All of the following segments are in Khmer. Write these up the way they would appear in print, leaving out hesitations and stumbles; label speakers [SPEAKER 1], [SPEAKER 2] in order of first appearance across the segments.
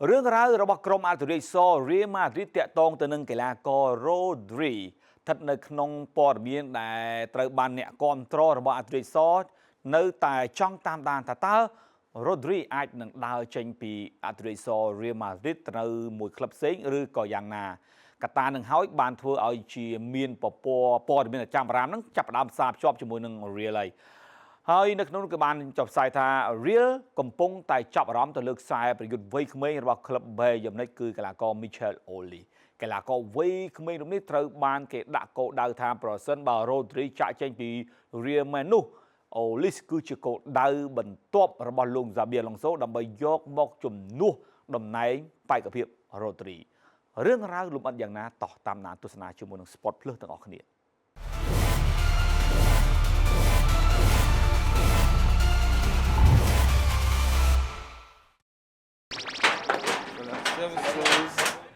[SPEAKER 1] រឿងរ៉ាវរបស់ក្រុមអាល់តរីសរៀលម៉ាឌ្រីតតាក់ទងទៅនឹងកីឡាករ Rodri ស្ថិតនៅក្នុងព័ត៌មានដែលត្រូវបានអ្នកគាំទ្ររបស់អាល់តរីសនៅតែចង់តាមដានថាតើ Rodri អាចនឹងដើរចេញពីអាល់តរីសរៀលម៉ាឌ្រីតទៅមួយក្លឹបផ្សេងឬក៏យ៉ាងណាកត្តានឹងហើយបានធ្វើឲ្យជាមានពពកព័ត៌មានចាំបារាមនឹងចាប់ផ្ដើមផ្សារភ្ជាប់ជាមួយនឹង Real ហើយហើយនៅក្នុងនោះក៏បានចុះផ្សាយថា Real កំពុងតែចាប់អារម្មណ៍ទៅលើខ្សែប្រយុទ្ធវ័យក្មេងរបស់ក្លឹប Bayern Munich គឺកីឡាករ Michael Olise កីឡាករវ័យក្មេងរូបនេះត្រូវបានគេដាក់គោលដៅថាប្រសិនបើ Rodri ចាក់ចេញពី Real មែននោះ Olise គឺជាគោលដៅបន្ទាប់របស់លោក Xabi Alonso ដើម្បីយកមកជំនួសតំណែងបេក្ខភាព Rodri រឿងរ៉ាវលម្អិតយ៉ាងណាតោះតាមដានទស្សនាជាមួយនឹង Sport Plus ទាំងអស់គ្នា។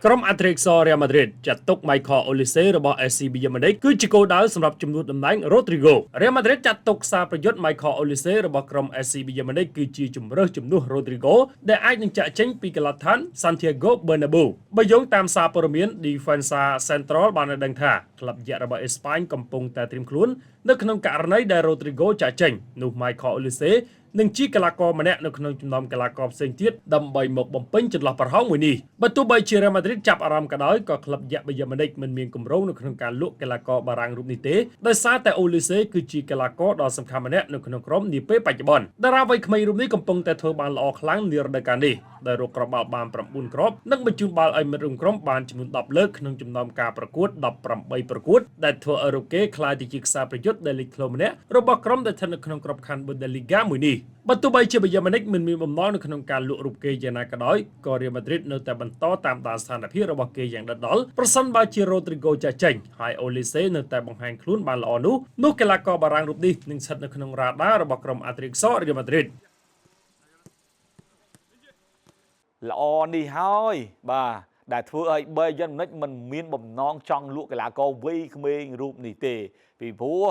[SPEAKER 2] ក្រុមអាត្រិកសរៀលម៉ាឌ្រីតចាត់ទុក Michael Olise របស់ SC Bayern Munich គឺជាគោលដៅសម្រាប់ជំនួសតំណែង Rodrigo។ រៀលម៉ាឌ្រីតចាត់ទុកសារប្រយុទ្ធ Michael Olise របស់ក្រុម SC Bayern Munich គឺជាជំរើសជំនួស Rodrigo ដែលអាចនឹងចាក់ចេញពីកីឡដ្ឋាន Santiago Bernabeu។ បើយោងតាមសារព័ត៌មាន Defensa Central បានឲ្យដឹងថាក្លឹបយក្សរបស់អេស្ប៉ាញកំពុងតែត្រៀមខ្លួននៅក្នុងករណីដែល Rodrigo ចាក់ចេញនោះ Michael Olise នឹងជាកីឡាករម្នាក់នៅក្នុងចំណោមកីឡាករផ្សេងទៀតដើម្បីមកបំពេញចន្លោះប្រហោងមួយនេះបើទោះបីជា Real Madrid ចាប់អារម្មណ៍ក៏ដោយក៏ក្លឹបយក្ស Bayern Munich មិនមានគម្រោងនៅក្នុងការលក់កីឡាករបារាំងរូបនេះទេដោយសារតែ Olise គឺជាកីឡាករដ៏សំខាន់ម្នាក់នៅក្នុងក្រុមនាពេលបច្ចុប្បន្នតារាវ័យក្មេងរូបនេះកំពុងតែធ្វើបានល្អខ្លាំងនារដូវកាលនេះដោយរកគ្រាប់បាល់បាន9គ្រាប់និងបញ្ជូនបាល់ឲ្យមិត្តរួមក្រុមបានចំនួន10លើកក្នុងចំណោមការប្រកួត18ប្រកួតដែលធ្វើឲ្យរូបគេក្លាយទៅជាខ្សែប្រយុទ្ធដែលលេចធ្លោម្នាក់របស់ក្រុមដែលស្ថិតនៅក្នុងក្របខ័ណ្ឌ Bundesliga មួយនេះបើទោះបីជា Bayern Munich មិនមានបំណងនៅក្នុងការលក់រូបគេយ៉ាងណាក៏ដោយក៏ Real Madrid នៅតែបន្តតាមដានស្ថានភាពរបស់គេយ៉ាងដិតដល់ប្រសិនបើជា Rodrigo ចាក់ចេញហើយ Olise នៅតែបង្ហាញខ្លួនបានល្អនោះនោះកីឡាករបារាំងរូបនេះនឹងស្ថិតនៅក្នុងរ៉ាដារបស់ក្រុមអាត្រិកស Real Madrid។
[SPEAKER 1] ល្អនេះហើយបាទដែលធ្វើឲ្យ Bayern Munich មិនមានបំណងចង់លក់កីឡាករវ័យក្មេងរូបនេះទេពីព្រោះ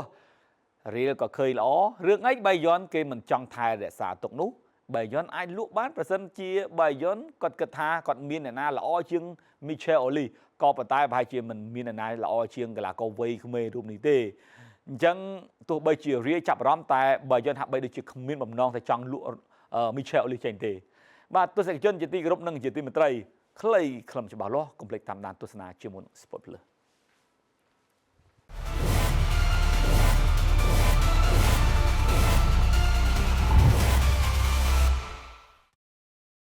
[SPEAKER 1] រៀលក៏ឃើញល្អរឿងអី Bayern គេមិនចង់ថែរក្សាទុកនោះ Bayern អាចលក់បានប្រសិនជា Bayern គាត់គិតថាគាត់មានអ្នកណាល្អជាង Michael Olise ក៏ប៉ុន្តែប្រហែលជាមិនមានអ្នកណាល្អជាងកីឡាករវ័យក្មេងរូបនេះទេអញ្ចឹងទោះបីជារៀលចាប់អារម្មណ៍តែ Bayern ហាក់បីដូចជាគ្មានបំណងតែចង់លក់ Michael Olise ចេញទេបាទទស្សនិកជនជាទីគោរពនិងជាទីមេត្រីខ្លីខ្លឹមច្បាស់លាស់កុំភ្លេចតាមដានទស្សនាជាមួយ Sport Plus។